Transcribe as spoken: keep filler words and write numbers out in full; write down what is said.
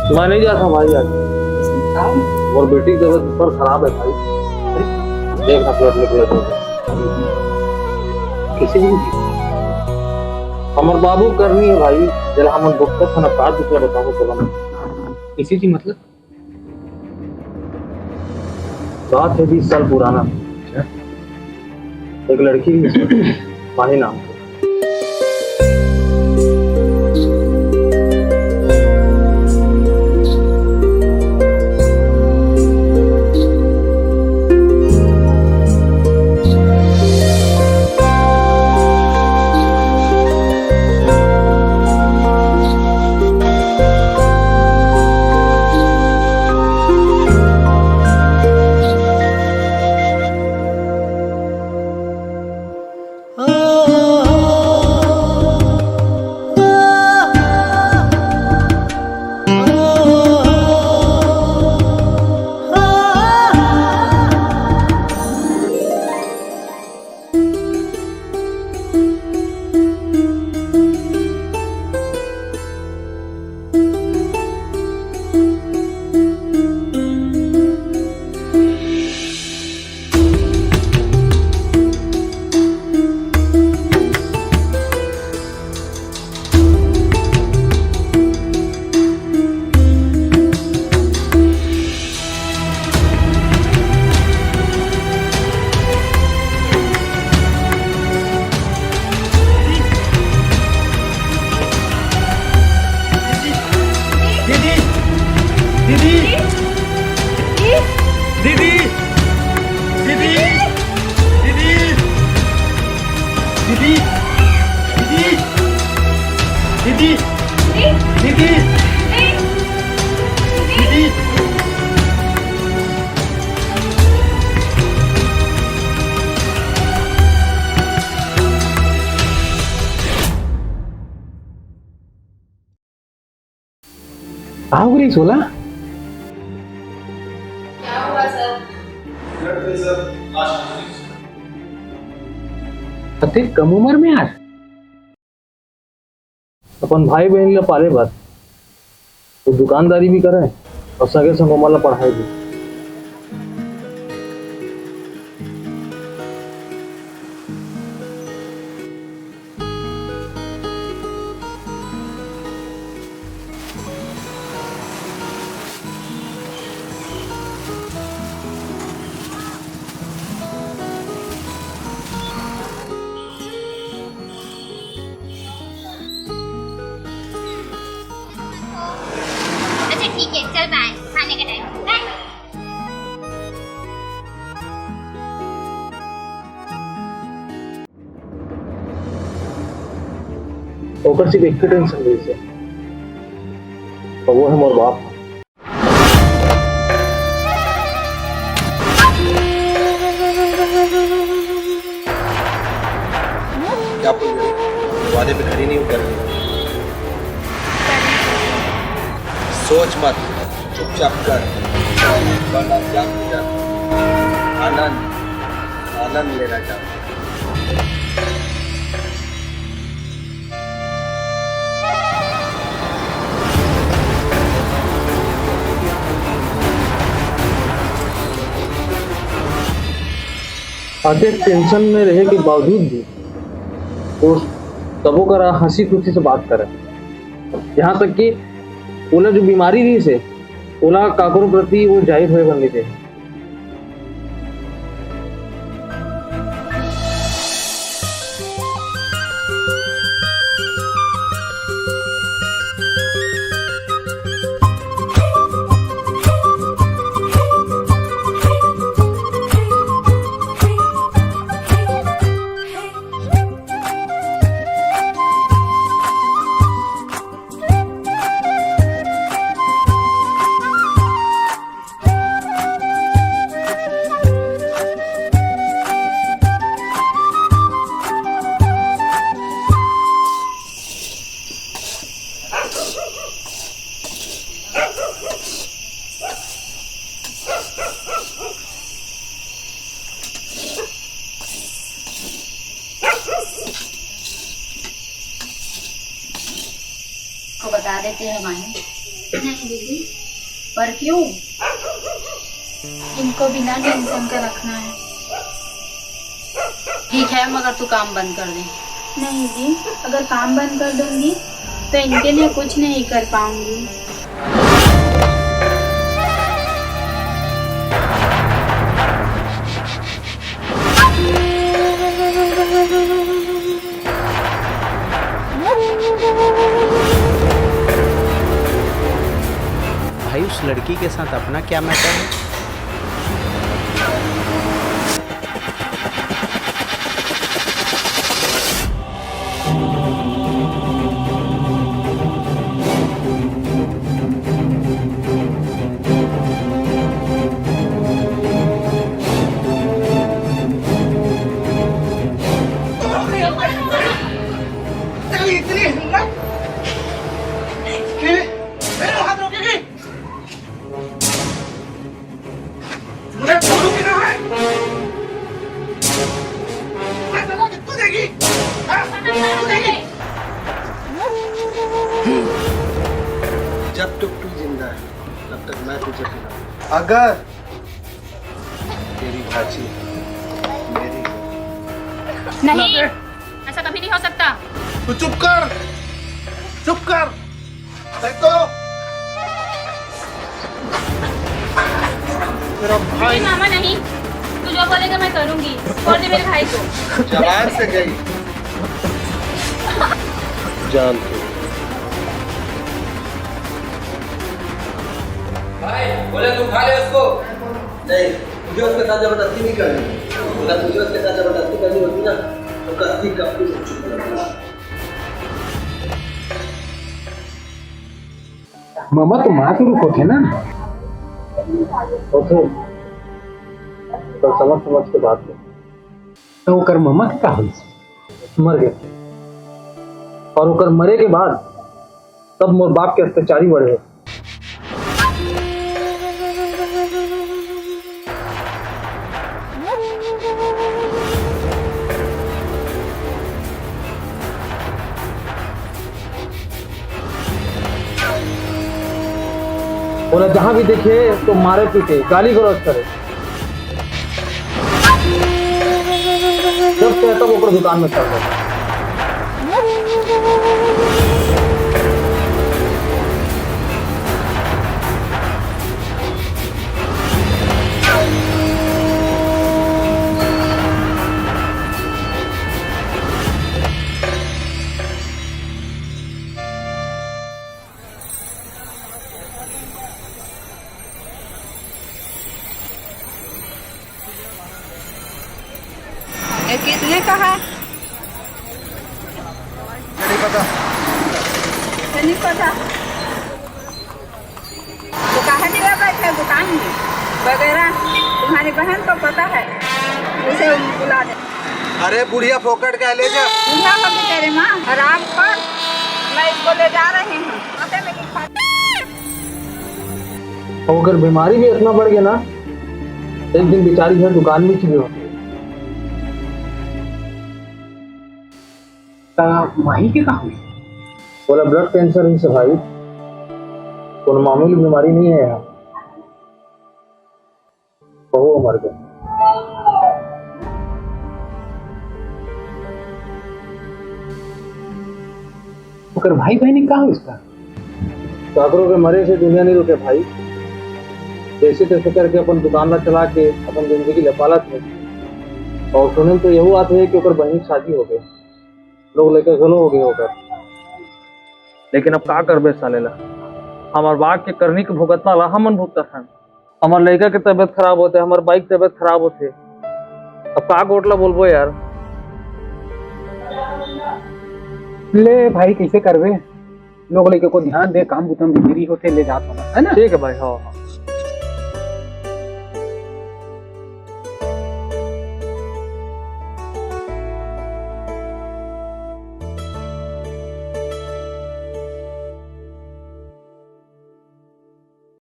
मैं नहीं जाता भाई आज। और बेटी की तबीयत पर खराब है भाई। देख ना, फ्लड निकले तो। किसी भी हमारे बाबू करनी है भाई। जरा हम दुख का खाना काट दिया, बताओ तो। किसी की मतलब? बात है बीस साल पुराना। एक लड़की, माही नाम। दीदी, दीदी, दीदी, दीदी, दीदी, दीदी, दीदी, दीदी, दीदी। का हो गे रिहिस ओला? क्या हुआ सर? ब्लड प्रेशर फास्ट हो गया। अतेक कम उम्र में यार? अपन भाई बहिन ला पाले बर वो दुकानदारी भी करे अउ संगे संग ओमन ला पढ़ाई भी। अच्छा ठीक है, चल बाय, खाने का टाइम, बाय। ओकर सिर्फ एक टेंशन रहिस हे, अउ वो हे मोर बाप। क्या बोल रहे हो? वादे पे खरी नहीं उतर। सोच मत, चुपचाप कर, वरना क्या हो जाए। आनंद, आनंद लेना चाहते। अतेक टेंशन में रहे के बावजूद भी वो सबो करा हंसी खुशी से बात करे। यहाँ तक कि ओला जो बीमारी रहिस हे, ओला काकरो प्रति वो जाहिर होए बर नइ दे। देते हैं माही। नहीं दीदी। पर क्यों? इनको बिना टेंशन का रखना है। ठीक है, मगर तू काम बंद कर दे। नहीं जी, अगर काम बंद कर दूंगी तो इनके लिए कुछ नहीं कर पाऊंगी। भाई, उस लड़की के साथ अपना क्या मैटर है? तेरी इतनी हिम्मत कि मेरा हाथ रोकेगी? मुझे छोड़ूंगी ना है। मैं चला के तू देगी। हाँ? तू देगी। जब तक तू जिंदा है, तब तक मैं तुझे पिलाऊंगा। अगर तेरी भांची मेरी हो। नहीं, ऐसा कभी नहीं हो सकता। तू चुप कर, चुप कर। नहीं तो तेरा भाई। नहीं मामा, नहीं, तू जो बोलेगा मैं करूंगी। छोड़ दे मेरे भाई को। जबान से गई जान तू। भाई, बोले तू उठा ले उसको। नहीं, मुझे उसके साथ जबरदस्ती नहीं करनी। अगर मुझे उसके साथ जबरदस्ती करनी होती ना, तो कस्ती कब की हो चुकी होती। ममा तो माँ के रूप होथे ना। होथे। तो समझ समझ के बात कर। तो ओकर ममा के का होइस? मर गए। और ओकर मरे के बाद तब मोर बाप के अत्याचारी बढ़े। ओला जहाँ भी देखे तो मारे पीटे, गाली गलौज करे। जब से तब ओकर दुकान में चल रहे। ये कितने का है? नहीं पता। ये नहीं पता। तो कहाँ नहीं रह बैठे दुकान में वगैरह? तुम्हारी बहन को पता है, उसे बुला दे। अरे बुढ़िया, फोकट का ले जा। बुढ़ा हो गई तेरे माँ, आराम कर, मैं इसको ले जा रही हूँ। पता नहीं कि खा- ओकर बीमारी भी इतना बढ़ गया ना, एक दिन बेचारी घर दुकान में चली हो। त माही के का होइस? बोला, blood cancer ही से भाई, कोनो मामूली बीमारी नहीं है यार। बहू मर गए। ओकर भाई बहनी का होइस का? काकरो के मरे से दुनिया नहीं रुके भाई। जैसे तैसे करके अपन दुकान ला चला के अपन जिंदगी ले पालत हे। और सुने तो यहू बात है कि ओकर बहनी के शादी हो गए, लोग लेके घलो हो गए ओकर। लेकिन अब का करबे साले ला, हमार बाप के करनी के भुगतना ला हमन भुगतत हन। हमार लइका के तबीयत खराब होथे, हमार बाई के तबीयत खराब होथे, अब का गोठ ला बोलबो यार। ले भाई, कैसे करबे? लोग लइका को ध्यान दे, काम बुता में busy होथे, ले जात हन, है ना? ठीक है भाई, हाँ, हाँ।